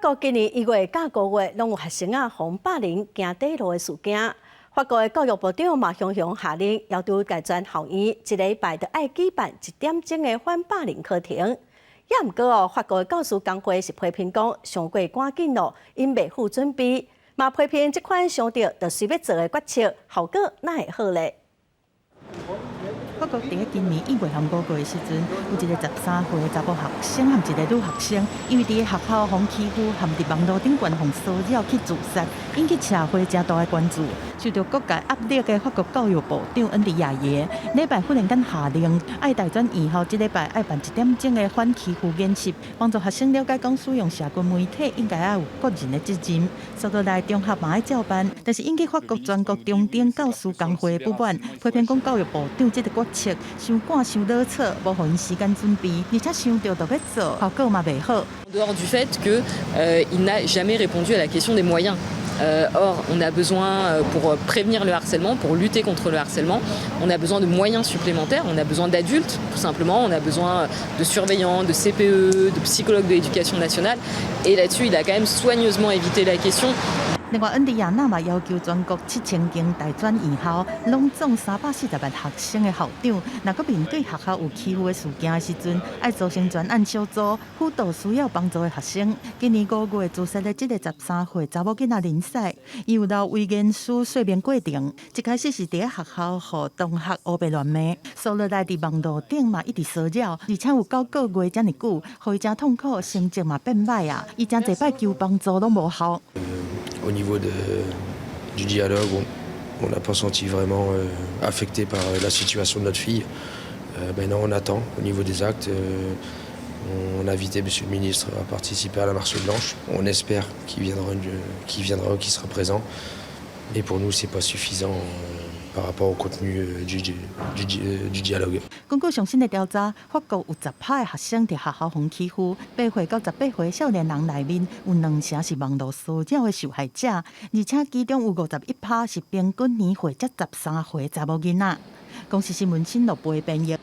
國今年1月佮5月攏有學生仔予霸凌行短路的事件。法國的教育部長嘛雄雄下令，要求大專校院一禮拜著愛舉辦一點鐘的反霸凌課程。也毋過哦，法國的教師工會是批評講，傷過趕緊咯，𪜶未赴準備，嘛批評這款傷著就隨欲做的決策，效果哪會好咧？法國佇咧今年1月和5月的時陣，有一個13歲的查某學生和一個女學生，因為佇咧學校予欺負，和佇網路頂懸予騷擾去自殺，引起社會誠大的關注。受著各界壓力的法國教育部長恩迪亞耶，禮拜忽然間下令，愛大專院校這禮拜愛辦一點鐘的反欺負演習，幫助學生了解講使用社群媒體應該愛有個人的責任。煞落來中學嘛愛照辦，但是引起法國全國中等教師工會的不滿，批評講教育部長這個決策傷趕傷囉嗦，無予𪜶時間準備，而且傷著就欲做，效果嘛袂好。 En dehors du fait qu'il n'a jamais répondu à la question des moyens. Or, on a besoin, pour prévenir le harcèlement, pour lutter contre le harcèlement, on a besoin de moyens supplémentaires, on a besoin d'adultes, tout simplement, on a besoin de surveillants, de CPE, de psychologues de l'éducation nationale. Et là-dessus, il a quand même soigneusement évité la question. 另外，恩迪亞納嘛要求全國7000間大專院校，攏總340萬學生的校長，若閣面對學校有欺負的事件的時陣，愛組成專案小組，輔導需要幫助的學生。今年5月自殺的這個13歲查某囡仔林賽，伊有留遺言書說明過程。一開始是佇咧學校予同學烏白亂罵，煞落來佇網路頂嘛一直騷擾，而且有9個月遮爾久，予伊誠痛苦，成績嘛變䆀啊！伊誠濟擺求幫助攏無效。 Au niveau du dialogue, on n'a pas senti vraiment affecté par la situation de notre fille. Maintenant, on attend au niveau des actes. On a invité Monsieur le ministre à participer à la marche blanche. On espère qu'il viendra, qu'il sera présent. Mais pour nous, c'est pas suffisant par rapport au contenu du dialogue. 根據上新的調查，法國有10趴的學生佇學校予欺負，8歲到18歲少年人內面有兩成是網路騷擾的受害者，而且其中有51趴是平均年歲才13歲查某囡仔。公視新聞新樂播編譯。